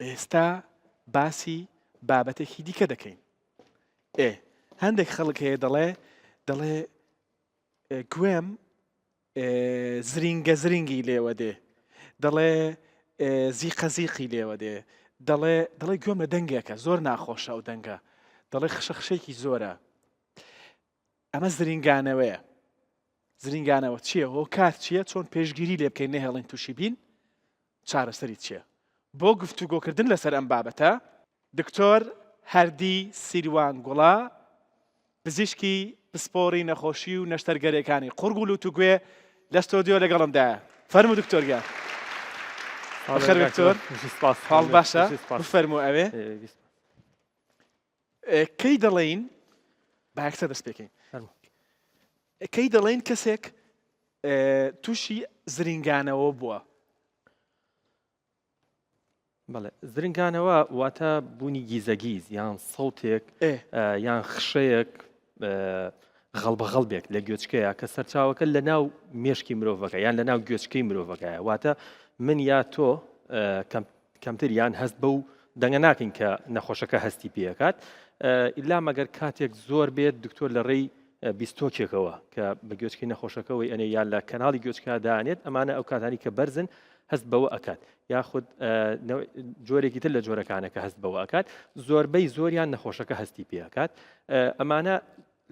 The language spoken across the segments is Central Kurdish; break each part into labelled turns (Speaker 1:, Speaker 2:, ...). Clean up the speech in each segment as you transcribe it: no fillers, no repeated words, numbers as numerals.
Speaker 1: ئێستا باسی بابەتێکی دیکە دەکەین. ئێ هەندێک خەڵک هەیە دەڵێ دەڵێ گوێم زرینگە زرینگی لێوە دێ دەڵێ زیقە زیقی لێوە دێ دەڵێ دەڵێ گوێم لە دەنگێکە زۆر ناخۆشە ئەو دەنگە دەڵێ خشە خشێکی زۆرە ئەمە زرینگانەوەیە زرینگانەوە چییە هۆکار چییە چۆن پێشگیری لێ بکەین نەهێڵین تووشی بین چارەسەری چییە بۆ گفتوگۆکردن لەسەر ئەم بابەتە دکتۆر هەردی سیروان گوڵا پزیشکی پسپۆڕی نەخۆشی و نەشتەرگەریەکانی قوڕگ و لوت و گوێ لە ستۆدیۆ لەگەڵمدایە. فەرموو دکتۆر گیان. بەخێر بێی دکتۆر. حاڵ باشە؟ بفەرموو ئەوێ. کەی دەڵێین با یەکسەر دەست پێکەین. کەی دەڵێین کەسێک تووشی زرینگانەوە بووە؟
Speaker 2: بەڵێ زرنگانەوە واتە بوونی گیزەگیز یان سەوتێک یان خشەیەک غەڵبەغەڵبێک لە گوێچکەیە کە سەرچاوەکە لە ناو مێشکی مرۆڤەکە یان لە ناو گوێچکەی مرۆڤەکەیە واتە من یا تۆ کەمتر یان هەست بەو دەنگە ناکەین کە نەخۆشەکە هەستی پێکات ئیلا مەگەر کاتێک زۆر بێت دکتۆر لە ڕێی بیستۆکێکەوە کە بە گوێچکەی نەخۆشەکەەوەی ئەنێ یان لە کەناڵی گوێچکە دانێت ئەمانە ئەو کاتانی کە بەرزن هەست بەوە ئەکات یاخود جۆرێکی تر لە جۆرەکانە کە هەست بەوە ئەکات زۆربەی زۆریان نەخۆشەکە هەستی پێکات ئەمانە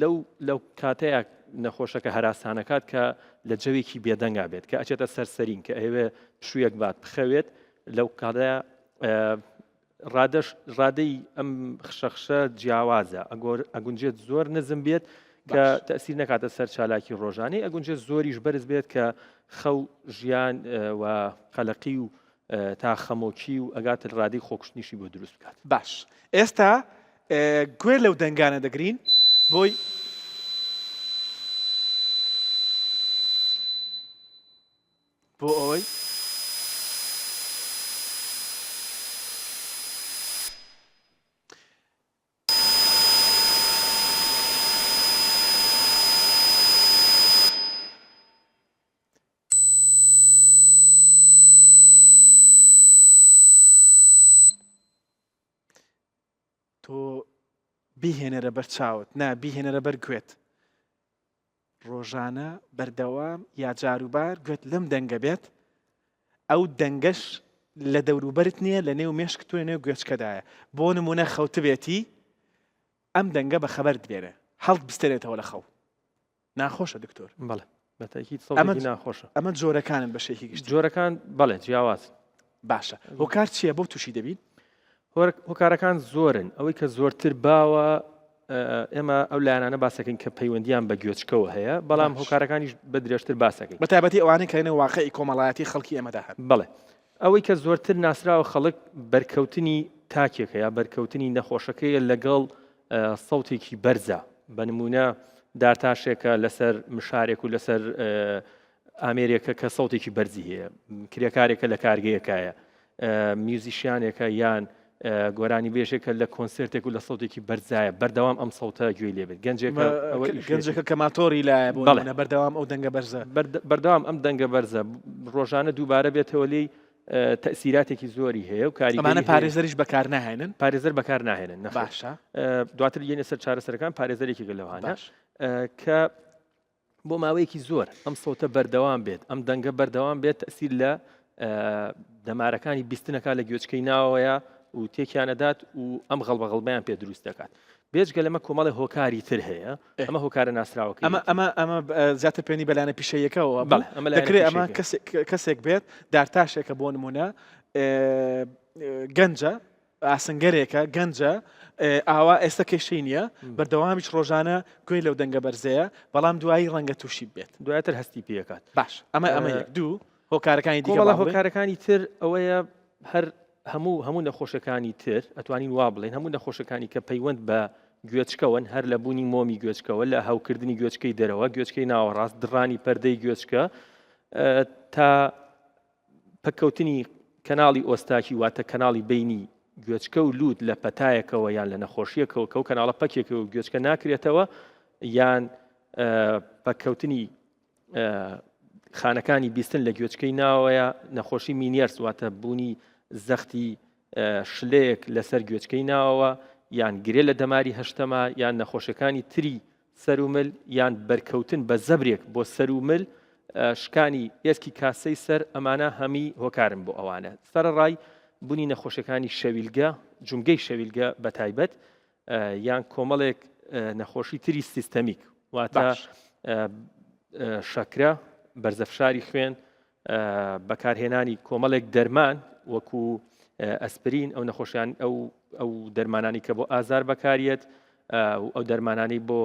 Speaker 2: لەو لەو کاتەیە نەخۆشەکە هەراسانەکات کە لە جەوێکی بێدەنگا بێت کە ئەچێتە سەر سەرین کە ئەوێ پشوویەک بات بخەوێت لەو کاتەیە ڕادەش ڕادەی ئەم خشەخشە جیاوازە ئەگۆر ئەگونجێت زۆر نزم بێت کە تەسیر نەکاتە سەر چالاکی ڕۆژانەی ئەگونجێت زۆریش بەرز بێت کە خەو ژیان و قەلەقی و تا خەمۆکی و ئەگاتە ڕادەی خۆکوشتنیشی بۆ دروست بکات.
Speaker 1: باش ئێستا گوێ لەو دەنگانە دەگرین بۆی. بۆ ئەوەی. تۆ بیهێنەرە بەر چاوت نا بیهێنەرە بەر گوێت ڕۆژانە بەردەوام یا جاروبار گوێت لەم دەنگە بێت ئەو دەنگەش لە دەوروبەرت نییە لە نێو مێشک تۆ نێو گوێچکەدایە بۆ نمونە خەوتبێتی ئەم دەنگە بە خەبەرت بێنێ هەڵت بستێنێتەوە لە خەو ناخۆشە دکتۆر
Speaker 2: بەڵێ بەتەکیید سەوتێکی ناخۆشە
Speaker 1: ئەمە جۆرەکانن بە شێکی گشتی
Speaker 2: جۆرەکان بەڵێ جیاواز
Speaker 1: باشە هۆکار چییە بۆ تووشی دەبین
Speaker 2: هۆکارەکان زۆرن ئەوەی کە زۆرتر باوە ئێمە ئەو لایەنانە باسەکەین کە پەیوەندیان بە گوێچکەوە هەیە بەڵام هۆکارەکانیش بە درێژتر باسەکەین
Speaker 1: بە تایبەتی ئەوانەی کە لەنێو واقعی کۆمەڵایەتی خەڵکی ئێمەدا هەن
Speaker 2: بەڵێ ئەوەی کە زۆرتر ناسراوە خەڵک بەرکەوتنی تاکێکە یا بەرکەوتنی نەخۆشەکەیە لەگەڵ سەوتێکی بەرزە بە نمونە دارتاشێکە لەسەر مشارێک و لەسەر ئامێرێکە کە سەوتێکی بەرزی هەیە کرێکارێکە لە کارگەیەکایە میوزیشیانێکە یان گۆرانی بێژێکە لە کۆنسرتێک و لە سەوتێکی بەرزایە بەردەوام ئەم سەوتە گوێی لێبێت گەنجێکە
Speaker 1: گەنجەکە کە ماتۆری لایە بۆ بەڵێ بەردەوام ئەو دەنگە بەرزە
Speaker 2: بەردەوام ئەم دەنگە بەرزە ڕۆژانە دووبارە بێتەوە لێی تەسیراتێکی زۆری هەیە و
Speaker 1: کاریگەمانە پارێزەریش بەکار ناهێنن
Speaker 2: پارێزەر بەکار ناهێنن
Speaker 1: باشە
Speaker 2: دواتر یەنە سەر چارەسەرەکان پارێزەرێکی لەوانە کە بۆ ماوەیەکی زۆر ئەم سەوتە بەردەوام بێت ئەم دەنگە بەردەوام بێت تەسیر لە دەمارەکانی بیستنەکە لە گوێچکەی ناوەیە و تێکیانەدات و ئەم غەڵبە غەڵبیان پێ دروست دەکات بێجگە لەمە کۆمەڵی هۆکاری تر هەیە ئەمە هۆکارە ناسراوەکە
Speaker 1: ئەمە ئەمە ئەمە زیاتر پێنی بەلایەنە پیشەیەکەوە ئەمە دەکرێت ئەمە کەسێک بێت دارتاشێکە بۆ نمونە گەنجە ئاسنگەرێکە گەنجە ئاوا ئێستا کێشەی نییە بەردەوامیش ڕۆژانە گوێی لەو دەنگە بەرزەیە بەڵام دوایی ڕەنگە تووشی بێت
Speaker 2: دواتر هەستی پێکات
Speaker 1: باش ئەمە ئەمە یەک دوو هۆکارەکانی دیکە
Speaker 2: هۆکارەکانی تر ئەوەیە هەر هەموو هەموو نەخۆشەکانی تر ئەتوانین وا بڵێن هەموو نەخۆشەکانی کە پەیوەند بە گوێچکەوەن هەر لە بوونی مۆمی گوێچکەوە لە هەوکردنی گوێچکەی دەرەوە گوێچکەی ناوەڕاست دڕانی پەردەی گوێچکە تا پەککەوتنی کەناڵی ئۆستاکی واتە کەناڵی بینی گوێچکە و لووت لە پەتایەکەوە یان لە نەخۆشیەکەوە کەو کەناڵە پەکێکە و گوێچکە ناکرێتەوە یان پەککەوتنی خانەکانی بیستن لە گوێچکەی ناوەیە نەخۆشی مینیەرس واتە بوونی زەختی. شلەیەک لەسەر گوێچکەی ناوەوە یان گرێ لە دەماری هەشتەما یان نەخۆشیەکانی تری سەر و مل یان بەرکەوتن بە زەبرێک بۆ سەر و مل شکانی ئێسکی کاسەی سەر ئەمانە هەمی هۆکارن بۆ ئەوانە سەرەڕای بونی نەخۆشیەکانی شەویلگە جومگەی شەویلگە بە تایبەت یان کۆمەڵێک نەخۆشی تری سیستەمیک واتە شەکرە بەرزەفشاری خوێن بەکارهێنانی کۆمەڵێک دەرمان وەکو ئەسپرین ئەو نەخۆشیان ئەو ئەو دەرمانانی کە بۆ ئازار بەکاریەت ئەو دەرمانانی بۆ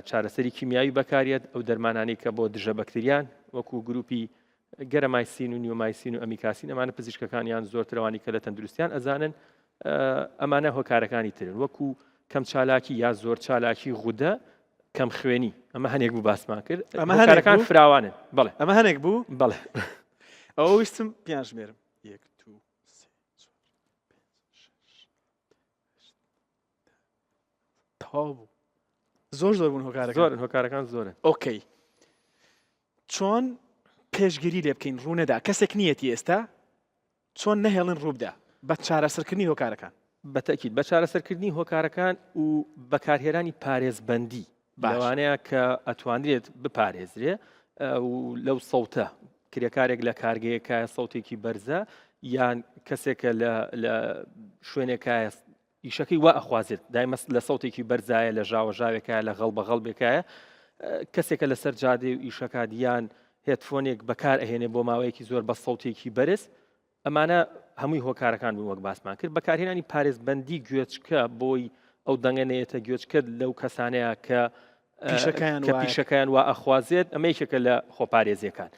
Speaker 2: چارەسەری کیمیاوی بەکاریەت ئەو دەرمانانی کە بۆ دژە بەکتریان وەکو گروپی گەرەمایسین و نیۆمایسین و ئەمیکاسین ئەمانە پزیشکەکانیان زۆرترەوانی کە لە تەندروستیان ئەزانن ئەمانە هۆکارەکانی ترن وەکو کەم چالاکی یا زۆر چالاکی غودە کەم خوێنی ئەمە هەنێک بوو باسمان کرد
Speaker 1: ئەمە هەنێکەکان
Speaker 2: فراوانن بەڵێ
Speaker 1: ئەمە هەنێک بوو
Speaker 2: بەڵێ
Speaker 1: ئەوە ویستم پێیان ژمێرم یەک تو تەواو بوو زۆر زۆر بوون هۆکارەکان
Speaker 2: زۆرن هۆکارەکان زۆرن
Speaker 1: okay چۆن پێشگیری لێ بکەین ڕوونەدا کەسێک نیەتی ئێستا چۆن نەهێڵن ڕووبدا بە چارەسەرکردنی هۆکارەکان؟
Speaker 2: بە تەئکید بە چارەسەرکردنی هۆکارەکان و بەکارهێنانی پارێزبەندی لەوانەیە کە ئەتوانرێت بپارێزرێ و لەو سەوتە کرێکارێک لە کارگەیەکایە سەوتێکی بەرزە یان کەسێکە لە شوێنێکایە ئیشەکەی وا ئەخوازێت دایمە لە سەوتێکی بەرزایە لە ژاوەژاوێکایە لە غەڵبە غەڵبێکایە کەسێکە لەسەر جادەی و ئیشەکات یان headphone ێک بەکار ئەهێنێ بۆ ماوەیەکی زۆر بە سەوتێکی بەرز ئەمانە هەمووی هۆکارەکان بوون وەک باسمان کرد بەکارهێنانی پارێزبەندی گوێچکە بۆی ئەو دەنگە نەیەتە گوێچکەت لەو کەسانەیە کە
Speaker 1: پیشەکەیان
Speaker 2: کە پیشەکەیان وا ئەخوازێت ئەمە یەکێکە لە خۆپارێزیەکان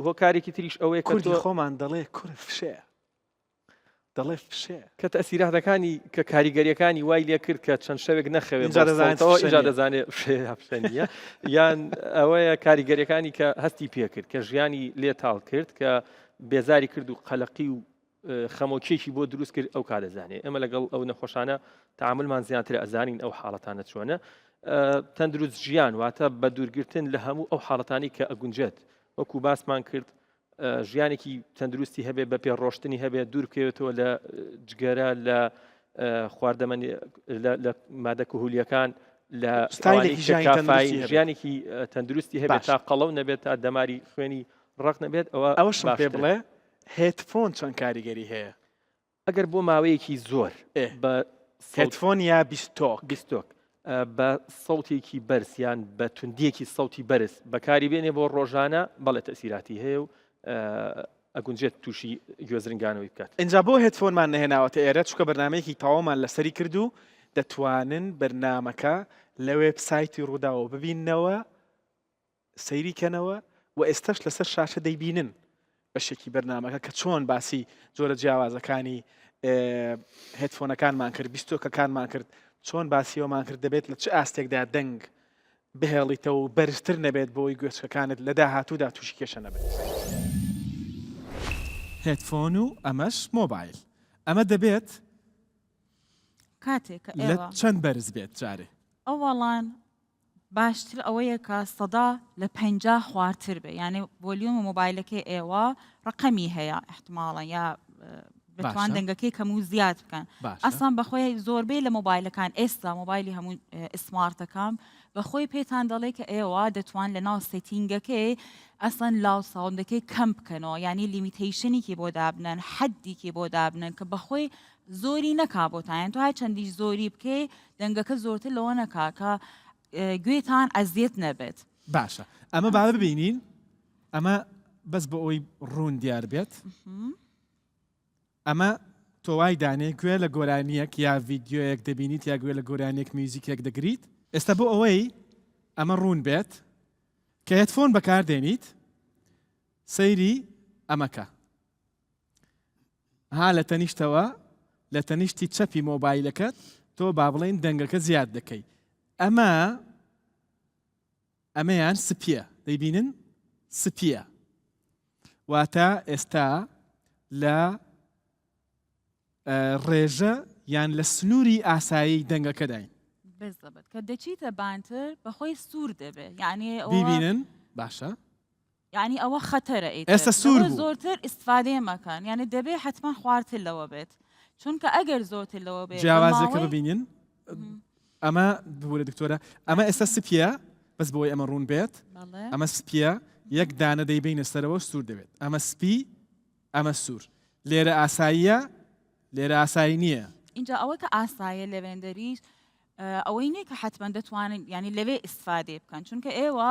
Speaker 2: هۆکارێکی تریش ئەوەیە
Speaker 1: کوردی خۆمان دەڵێ کورە فشەیە دەڵێ فشەیە.
Speaker 2: کە تەئسیراتەکانی کە کاریگەریەکانی وای لێ کرد کە چەند شەوێک نەخەوێ ئینجا دەزانێت فشە ئینجا دەزانێت فشەیە یا فشە نییە یان ئەوەیە کاریگەریەکانی کە هەستی پێ کرد کە ژیانی لێ تاڵ کرد کە بێزاری کرد و قەلەقی و خەمۆکیەکی بۆ دروست کرد ئەو کا دەزانێت ئێمە لەگەڵ ئەو نەخۆشانە تعاملمان زیاتر ئەزانین ئەو حاڵەتانە چۆنە تەندروست ژیان واتە بە دوورگرتن لە هەموو ئەو حاڵەتانی کە ئەگونجێت وەکو باسمان کرد ژیانێکی تەندروستی هەبێ بە پێ ڕۆشتنی هەبێت دوور بکەوێتەوە لە جگەرە لە خواردەمەنی لە مادە کهولیەکان لە
Speaker 1: ستایلێکی
Speaker 2: ژیانێکی تەندروستی هەبێت تا قەڵەو نەبێت تا دەماری خوێنی ڕق نەبێت ئەوە
Speaker 1: ئەوەشم پێ بڵێ headphone چەند کاریگەری هەیە
Speaker 2: ئەگەر بۆ ماوەیەکی زۆر بە
Speaker 1: headphone یا بیستۆک
Speaker 2: بیستۆک بە سەوتێکی بەرز یان بە توندیەکی سەوتی بەرز بەکاری بێنێ بۆ ڕۆژانە بەڵێ تەسیراتی هەیە و ئەگونجێت تووشی گوێزرنگانەوەی بکات.
Speaker 1: ئینجا بۆ headphone مان نەهێناوەتە ئێرە چونکە بەرنامەیەکی تەواومان لەسەری کرد و دەتوانن بەرنامەکە لە وێبسایتی ڕووداوەوە ببیننەوە سەیری کەنەوە و ئێستاش لەسەر شاشە دەیبینن بەشێکی بەرنامەکە کە چۆن باسی جۆرە جیاوازەکانی headphone ەکانمان کرد بیستۆکەکانمان کرد چۆن باسیەوەمان کرد دەبێت لە چ ئاستێکدا دەنگ بهێڵیتەوە و بەرزتر نەبێت بۆی گوێچکەکانت لە داهاتوودا تووشی کێشە نەبێت. headphone و ئەمەش مۆبایل ئەمە دەبێت
Speaker 3: کاتێک کە
Speaker 1: لە چەند بەرز بێت جارێ؟
Speaker 3: ئەوەڵان باشتر ئەوەیە کە سەدا لە 50 خوارتر بێ یانێ volume ی مۆبایلەکەی ئێوە ڕقەمی هەیە احتماڵە یا بتوان دەنگەکەی کەم و زیاد بکەن ئەسان بەخۆی زۆربەی لە مۆبایلەکان ئێستا مۆبایلی هەموو smart ەکان بەخۆی پێتان دەڵێ کە ئێوە دەتوان لە ناو setting ەکەی ئەسڵەن loud sound ەکەی کەم بکەنەوە یعنی limitation ێکی بۆ دابنەن حەدیکی بۆ دابنەن کە بەخۆی زۆری نەکا بۆتان تۆ هەر چەندیش زۆری بکەی دەنگەکە زۆرتر لەوە نەکا کە گوێتان ئەزیەت نەبێت.
Speaker 1: باشە ئەمە با ببینین ئەمە بەس بۆ ئەوەی ڕوون دیار بێت ئەمە تۆ وای دانێ گوێ لە گۆرانیەک یا ڤیدیۆیەک دەبینیت یا گوێ لە گۆرانیەک میوزیکێک دەگریت ئێستا بۆ ئەوەی ئەمە ڕوون بێت کە headphone بەکاردێنیت سەیری ئەمەکە ها لە تەنیشتەوە لە تەنیشتی چەپی مۆبایلەکەت تۆ با بڵێین دەنگەکە زیاد دەکەی ئەمە ئەمەیان سپیە دەیبینن سپیە واتە ئێستا لە ڕێژە یان لە سنووری ئاسایی دەنگەکەداین
Speaker 3: بالضبط کە دەچیتە بانتر بەخۆی سوور دەبێت یعنی
Speaker 1: بیبینن باشە.
Speaker 3: یعنی ئەوە خەتەرە ئیتر
Speaker 1: ئێستا سوور
Speaker 3: لەوە
Speaker 1: بوو.
Speaker 3: زۆرتر ئیستفادەیە مەکەن یعنی دەبێ حتمما خوارتر لەوە بێت چونکە ئەگەر زۆرتر لەوە بێت بە
Speaker 1: جیاوازیەکە
Speaker 3: ماوەی
Speaker 1: ببینین ئەمە ببورە دکتۆرە ئەمە ئێستا سپیە بەس بۆی ئەمە ڕوون بێت
Speaker 3: بەڵێ
Speaker 1: ئەمە سپیە یەک دانە دەیبینە سەرەوە سوور دەبێت ئەمە سپی ئەمە سوور لێرە ئاساییە لێرە ئاسایی نییە.
Speaker 3: ئینجا ئەوەی کە ئاساییە لەوێندەریش ئەوەی نییە کە حەتمەن دەتوانن یانی لەوێ ئیسفادەی بکەن چونکە ئێوە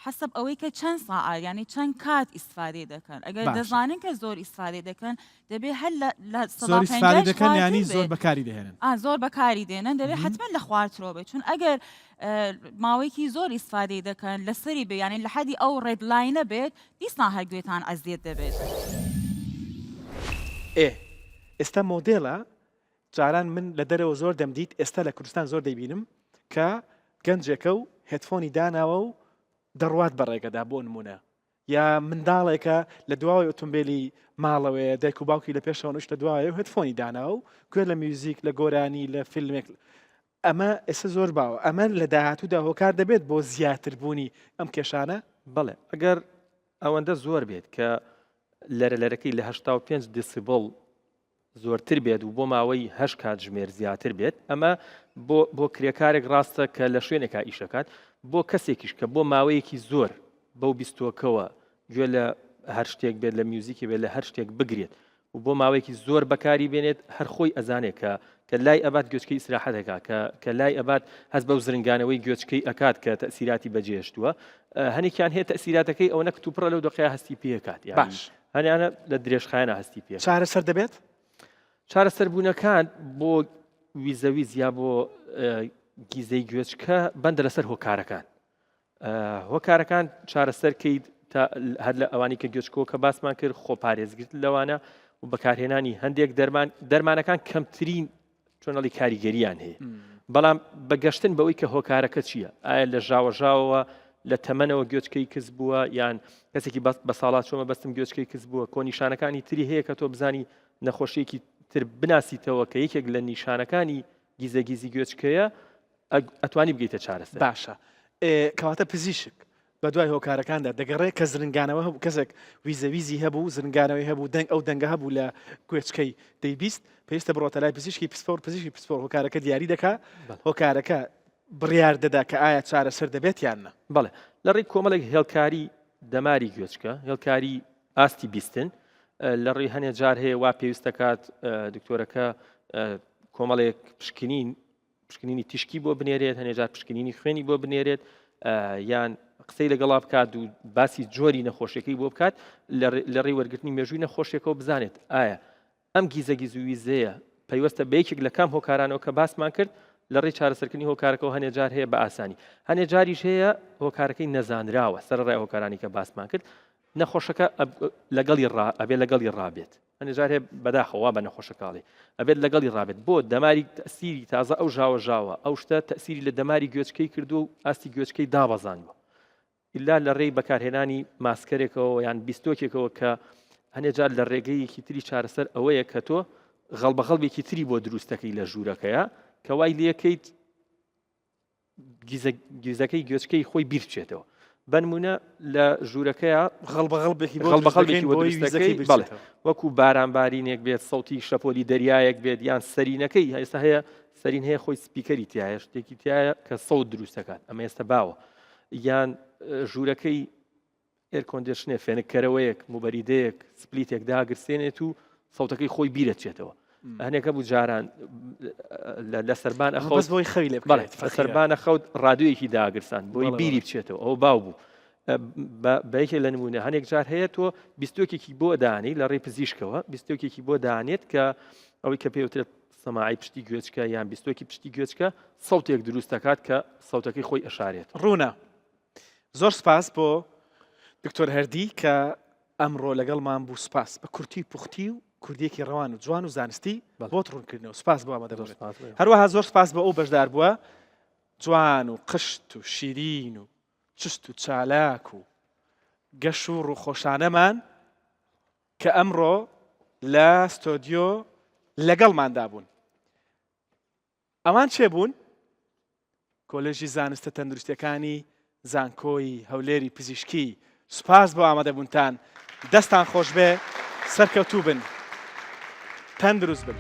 Speaker 3: حەسەب ئەوەی کە چەند ساعات یانی چەند کات ئیسفادەی دەکەن ئەگەر دەزانن کە زۆر ئیسفادەی دەکەن دەبێ هەر لە
Speaker 1: زۆر ئیسفادە دەکەن یانی زۆر بەکاری دەهێنن
Speaker 3: زۆر بەکاری دێنن دەبێ حەتمەن لە خوارترەوە بێت چون ئەگەر ماوەیەکی زۆر ئیسفادەی دەکەن لەسەری بێ یانی لە حەدی ئەو red line ە بێت دیسان هەر گوێتان ئەزیەت دەبێت.
Speaker 1: ئێ ئێستا مۆدێلە جاران من لە دەرەوە زۆر دەمدیت ئێستا لە کوردستان زۆر دەیبینم کە گەنجێکە و headphone ی داناوە و دەڕوات بە ڕێگەدا بۆ نمونە یا منداڵێکە لە دواوەی ئۆتۆمبیلی ماڵەوەیە دایک و باوکی لە پێشەوە نوش لە دوایە و headphone ی داناوە و گوێ لە میوزیک لە گۆرانی لە فیلمێک ئەمە ئێستا زۆر باوە ئەمە لە داهاتوودا هۆکار دەبێت بۆ زیاتربوونی ئەم کێشانە؟
Speaker 2: بەڵێ ئەگەر ئەوەندە زۆر بێت کە لەرە لەرەکەی لە 85 دیسیبڵ زۆرتر بێت و بۆ ماوەی هەشت کاتژمێر زیاتر بێت ئەمە بۆ بۆ کرێکارێک ڕاستە کە لە شوێنێکا ئیشەکات بۆ کەسێکیش کە بۆ ماوەیەکی زۆر بەو بیستۆکەوە گوێ لە هەر شتێک بێت لە میوزیکی بێت لە هەر شتێک بگرێت و بۆ ماوەیەکی زۆر بەکاری بێنێت هەر خۆی ئەزانێت کە کە لای ئەبات گوێچکەی ئیسراحەت ئەکات کە کە لای ئەبات هەست بەو زرنگانەوەی گوێچکەی ئەکات کە تەسیراتی بەجێهێشتووە هەنێکیان هەیە تەسیراتەکەی ئەوەنە کتوپڕە لەو دەقەیە هەستی پێکات یان
Speaker 1: باش
Speaker 2: هەنیانە لە درێژخایەنە هەستی پێ
Speaker 1: چارەسەر دەبێت؟
Speaker 2: چارەسەربوونەکان بۆ ویزەویز یا بۆ گیزەی گوێچکە بەندە لەسەر هۆکارەکان هۆکارەکان چارەسەر کەیت تا هەر لە ئەوانی کە گوێچکۆ کە باسمان کرد خۆپارێزگرت لەوانە و بەکارهێنانی هەندێک دەرمان دەرمانەکان کەمترین چۆنەڵی کاریگەریان هەیە بەڵام بەگەشتن بەوەی کە هۆکارەکە چییە ئایا لە ژاوەژاوەوە لە تەمەنەوە گوێچکەی کز بووە یان کەسێکی بە ساڵات چۆمە بەستم گوێچکەی کز بووە کۆ نیشانەکانی تری هەیە کە تۆ بزانی نەخۆشیەکی تر بناسیتەوە کە یەکێک لە نیشانەکانی گیزەگیزی گوێچکەیە ئەتوانی بگەیتە چارەسەر.
Speaker 1: باشە کەواتە پزیشک بە دوای هۆکارەکاندا دەگەڕێ کە زرنگانەوە هەبوو کەسێک ویزەویزی هەبوو زرنگانەوەی هەبوو دەنگ ئەو دەنگە هەبوو لە گوێچکەی دەیبیست پێویستە بڕۆتە لای پزیشکی پسپۆر پزیشکی پسپۆر هۆکارەکە دیاری دەکا هۆکارەکە بڕیار دەدا کە ئایا چارەسەر دەبێت یان نا.
Speaker 2: بەڵێ لە ڕێی کۆمەڵێک هێڵکاری دەماری گوێچکە هێڵکاری ئاستی بیستن لە ڕێی هەنێ جار هەیە وا پێویست دەکات دکتۆرەکە کۆمەڵێک پشکنین پشکنینی تیشکی بۆ بنێرێت هەنێ جار پشکنینی خوێنی بۆ بنێرێت یان قسەی لەگەڵا بکات و باسی جۆری نەخۆشیەکەی بۆ بکات لە ڕێی وەرگرتنی مێژووی نەخۆشیەکەەوە بزانێت ئایا ئەم گیزەگیز و ویزەیە پەیوەستە بە یەکێک لە کام هۆکارانەوە کە باسمان کرد لە ڕێی چارەسەرکردنی هۆکارەکەەوە هەنێ جار هەیە بە ئاسانی هەنێ جاریش هەیە هۆکارەکەی نەزانراوە سەر ڕێ هۆکارانی کە باسمان کرد نەخۆشەکە لەگەڵی ڕا ئەبێ لەگەڵی ڕابێت هەندێ جار هەیە بەداخەوە وا بە نەخۆشەکە ئەڵێ ئەبێت لەگەڵی ڕابێت بۆ دەماری تەسیری تازە ئەو ژاوە ژاوە ئەو شتە تەسیری لە دەماری گوێچکەی کردو و ئاستی گوێچکەی دابەزاندوە ئللا لە ڕێی بەکارهێنانی ماسکەرێکەوە یان بیستۆکێکەوە کە هەنێ جار لە ڕێگەیەکی تری چارەسەر ئەوەیە کە تۆ غەڵبەغەڵبێکی تری بۆ دروستەکەی لە ژوورەکەیە کە وای لەکەیت گیزەکەی گوێچکەی خۆی بیر بچێتەوە بەنمونە لە ژوورەکەیە
Speaker 1: غەڵبەغەڵبێکی
Speaker 2: غەڵبەغەڵبێکی بۆ دروستەکەی بەڵێ وەکو بارانبارینێک بێت سەوتی شەپۆلی دەریایەک بێت یان سەرینەکەی هەستا هەیە سەرین هەیە خۆی speaker ی تایە شتێکی تایە کە سەوت دروستەکات ئەمە ئێستا باوە یان ژوورەکەی air condition ێ، فێنککەرەوەیەک، موبەریدەیەک، split ێک داگرسێنێت و سەوتەکەی خۆی بیرەچێتەوە. هەنێکە بوو جاران لە سەربان ئەخەوت
Speaker 1: بۆی خەوی لێ
Speaker 2: بەڵێ لە سەربان ئەخەوت ڕادیۆیەکی داگرسان بۆی بیری بچێتەوە ئەو باو بوو. بە یەکێک لە نمونە هەنێک جار هەیە تۆ بیستۆکێکی بۆ دانی لە ڕێی پزیشکەوە بیستۆکێکی بۆ دانێت کە ئەوەی کە پێوترێت سەماعی پشتی گوێچکە یان بیستۆکی پشتی گوێچکە سەوتێک دروست دەکات کە سەوتەکەی خۆی ئەشارێت.
Speaker 1: ڕوونە. زۆر سپاس بۆ دکتۆر هەردی کە ئەمڕۆ لەگەڵمان بوو سپاس بە کورتی و پوختی و کوردیەکی ڕەوان و جوان و زانستی بۆت ڕوونکردنەوە سپاس بۆ ئامادەبوونت هەروەها زۆر سپاس بۆ ئەو بەشدار بووە جوان و قشت و شیرین و چست و چالاک و گەش و ڕووخۆشانەمان کە ئەمڕۆ لە ستۆدیۆ لەگەڵماندا بوون ئەوان چێ بوون؟ کۆلێژی زانستە تەندروستیەکانی زانکۆی هەولێری پزیشکی. سوپاس بۆ ئامادەبوونتان دەستان خۆشبێ سەرکەوتوو بن تەندروست بن.